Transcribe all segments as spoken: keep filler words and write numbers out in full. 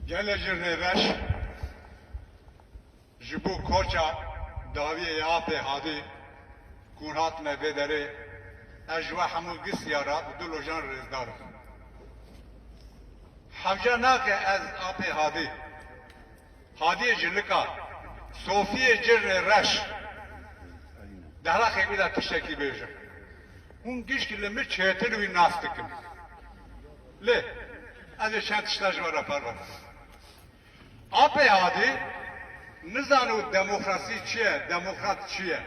Gelê Cirnê Reş ji bo koça dawiyê ya Apê Hadî ku hûn hatine vê derê, ez ji we hemû gisiya re bi dil û can rêzdar im. Hewce nake ez Apê Hadî, Hadiyê Cilika, Sofiyê Cirnê Reş, di hela xêmî de tiştekî bêjim. Hûn gişkî li min çêtir wî nas dikin. Lê ez ê çend tişta ji we re parve bikim. Apê Hadî nizano demokrasî çi ye, demokrat çi ye.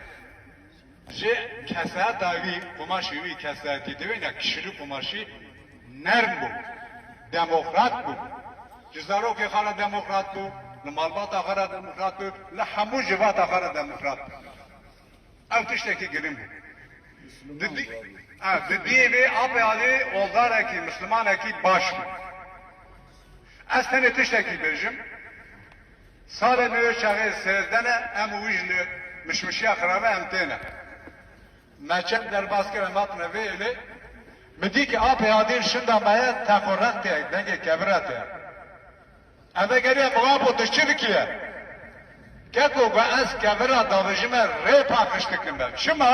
Ji kesayeta wî, qumaşê wî kesayetî, divêne kişilî qumaşî nerm bû, demokrat bû. Ji zarokê xwe re demokrat bû, li malbata xwe re demokrat bû, li hemû civata xwe re demokrat bû. Ew tiştekî giring bû. Di dî-, ha, di dîyê vê Apê Hadî oldarekî, mislimanekî baş bû. Ez tenê tiştekî bêjim. Salê nû çaxê sêzdeh ne, em û wî ji li mişmişiya xirabe em têne. Me çend derbas kir, em hatine vê êlê. Min dî ki Apê Hadî şinda me ye, teqoreq tê, dengê kevira tê. Eve geriye mixabû, tu çi dikiye? Keko, got, ez kevira davêjime, rê paqij dikim be. Çima?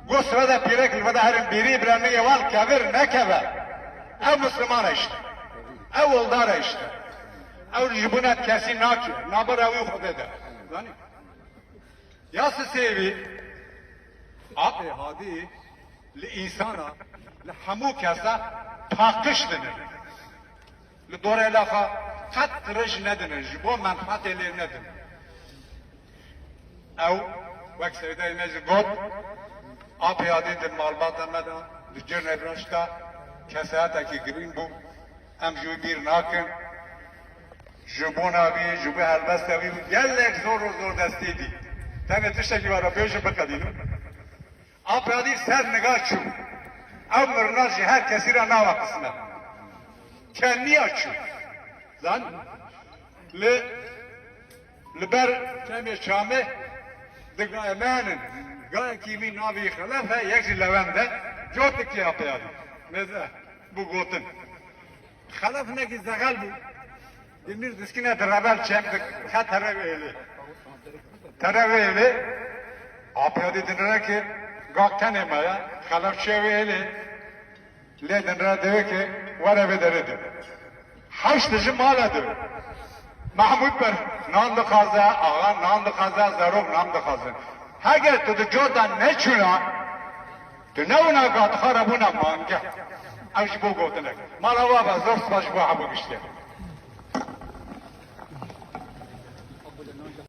Got, sirede pîrek li veda herin bêrî bira nigê wal kevir nekeve. Ew misliman e işte. Ew oldar e işte. Ew ji bona kesî nake. Nabera wî Xwedê de. Zanî? Ya sisêvî, Apê Hadî li însana, li hemû kesa paqij dinin. Li dorê laxa qet qirij nedinin, ji bo menfaatê lê nedin. Ew, wek Seydayê me jî got, Apê Hadî di malbata me de, di Cirnê Reş de kesayetekî girîng bû. Em ji wî bîr nakin. Ji bona wî, ji bo helbesta wî gelek zor û zordestî dî. Tenê tiştekî we re bêjim biqedînim. Apê Hadî ser niga çû. Ew mirina ji her kesî re nawe qismet. Keniya çû. Zan? Li, li ber çemê çamê di gayê me henin. Gayekî wî navê Xelef e, yek jî Lewend e. Cotikê Apê Hadî. Mêze bû gotin. Xelef hinekî zexel bû. Demîr diskine direve li çem, dixe tere wê êlê. Tere wê êlê. Apê Hadî dinire ki gak tenê me ye. Xelef çûye wê êlê. Lê dinire, diwê ki were vê derê de. Heşt ji mala de. Mehmûd ber nan dixwaze, axa nan dixwaze, zarok nan dixwazin. Heger tu di cota neçûna, tu newna gatixwe re bûna mange. Ew ji bo gotinek. Mala we be, zor spas ji bo hemû giştê.